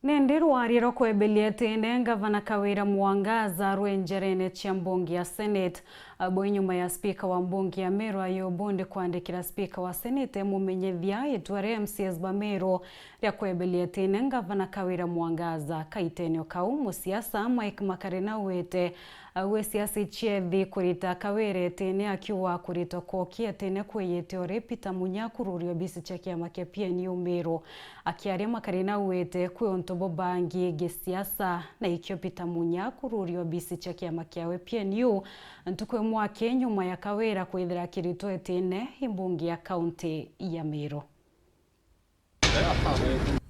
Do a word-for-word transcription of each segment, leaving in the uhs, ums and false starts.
Nindi rwaria rwa kwebelia itine Ngavana Kawira Mwangaza rwi njerene cia mbunge ya Senate, abo nyuma ya spika wa mbunge ya Meru Ayub Bundi kwandikira spika wa Senate emumenyithia itua ria M C As ba Meru ria kwebelia itine Ngavana Kawira Mwangaza. Kaitenio kau, musiasa Mike Makarina augite augwe siasa iciethi kurita Kawira itine, akiuga kuritwa kwoki itine kwiyite uri Peter Munya kururi obisi cia kiama kia P N U Meru. Akiaria, Makarina augite kwi untu bubangi gisiasa, na ikio Peter Munya kururi obisi cia kiama kiawe P N U ntuku imwe aki nyuma ya Kawira kwithira akiritwa itine i mbunge ya kaunti ya Meru.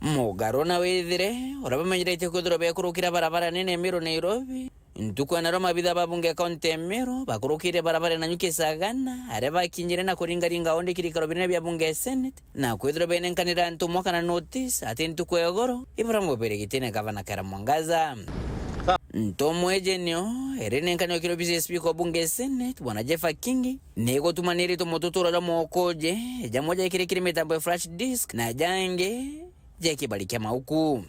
Mugaro na withire, uria bamenyeretie kwithirwa bekurukira barabara nene Meru Nairobi, ntuku ya naro mabitha ba bunge ya kaunti ya Meru bakurukire barabara na nyuki Sagana, aria bakinyire na kuringaringa undi kirikaro binene bia bunge ya Senate, na kwithirwa benenkanira antu mwa kana notice ati ntuku ya igoro ibaramubire gitine Gavana Kawira Mwangaza. Ntomo eje nio iri nenkanio kiri obisi ya spika wa bunge ya Senate, Bwana Jeff Akingi, ni gutumaniritwe mututura jwa mokuje, jamwe jaikire kiri mitambo ya flash disk na jangi ja kibari kia mauku.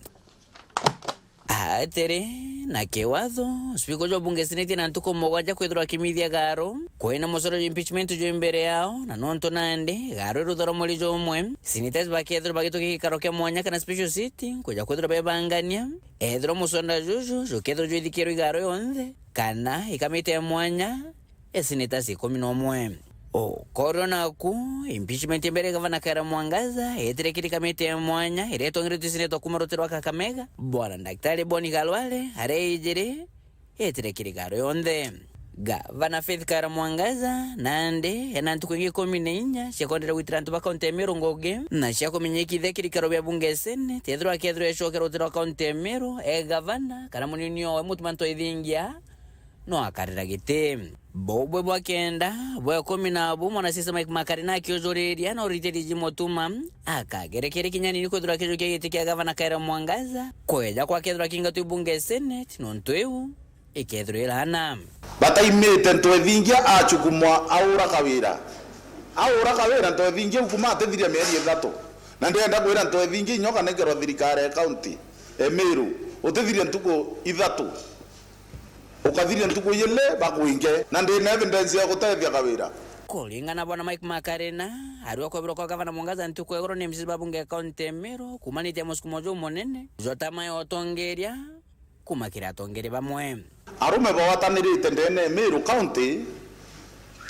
Atiri, na kiwatho, spika jwa bunge ya Senate na ntuku mugwanja kwithirwa akimithia garo, kwina mucoro jwa impeachment jwi mbere yao, na nontu nandi garo irutharwa mweri jumwe, senators bakethirwa bagitukia gikaro kia mwanya kana special sitting, kuja kwithirwa bebangania, ethirwa musonda juju jukethirwa jwithikirwe igaro yonthe, kana ikamite ya mwanya, e senators ikumi na umwe. Ukorwo naku, impeachment mbere Gavana Kawira Mwangaza etire kiri kamiti ya mwanya iria itongeretwe seneta kuuma ruti rwa Kakamega, Bwana Daktari Boni Khalwale, aria ijiri etire kiri garo yonthe. Gavana Faith Kawira Mwangaza nandi ena ntuku ingi ikumi na inya cia kwendera gwitira antu ba kaunti ya Meru ngugi na cia kumenyekithia kirikaro bia bunge ya Senate, ethirwa akethirwa ecokera ruti rwa kaunti ya Meru e gavana kana munini owe Mutuma M'Ethingia no akarira giti. Bubwe bwa kenda, bwa ikumi na bumwe, mwanasiasa Mike Makarina akiujuriria na uritiri ji Mutuma akagerekere kinya nini kwithirwa akijukia giti kia gavana Kawira Mwangaza kweja kwa kethirwa kingatwi bunge ya Senate, nontu iu ikethirwa iraana. Bataimite M'Ethingia achukumwa aura Kawira. Aura Kawira M'Ethingia ukuma atithiria mieri ithatu. Na ndenda kwira M'Ethingia inyoka nekerwa thirikari ya kaunti e Meru, utithiria ntuku ithatu. Ukathiria ntuku ijiri bakwinge, na ndina evidence ya gutethia Kawira. Kuringana na bwana Mike Makarina, ari o kwebirwa kwa gavana Mwangaza ntuku ya igoro ni M C As ba bunge ya kaunti ya Meru, kumanitie musukumo jumunene jwa tama ya utongeria kuma kiri atongeria bamwe. Arume bawatanirite ndene ya Meru County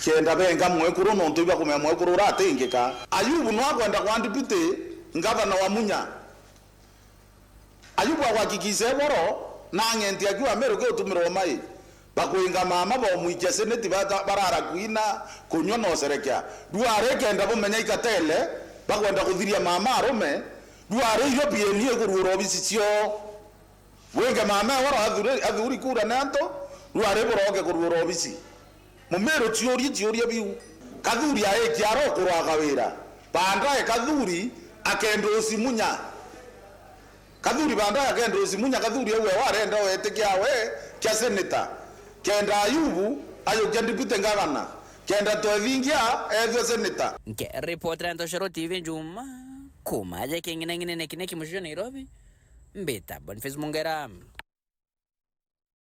kenda benga mwekuru nontu ibakumenya mwekuru uratingika. Ayubu no akwenda kwa deputy gavana wa Munya. Ayubu agwakikisha eboro na ang'enti akiwa Meru kiutumirwa mai. Bakwinga mama baumwikia seneti bata-, barara kuina, kunywa na userekea. Riu ari kenda bumenya ikatele, bakwenda kuthiria mama arume, riu ari irio P N U ikuruura obisi ciao. Bwinge mama eworo athuri, athuri kura ni antu, riu ari buroke kuruura obisi. Mumiru ciuria, ciuria biu. Kathuri aikia aro kurwa Kawira. Baadaye Kathuri akenda usimunya. Kathuri baadaye akenda usimunya, Kathuri auwe warenda wetikia we kia senator. Kenda Ayubu ayukia deputy governor. Kenda M'Ethingia ethwe senator. Nke reporter ya Ntoshero T V Njuma, kuma aja king'ina ng'inene kine kimucio Nairobi, mbita Boniface Mungera.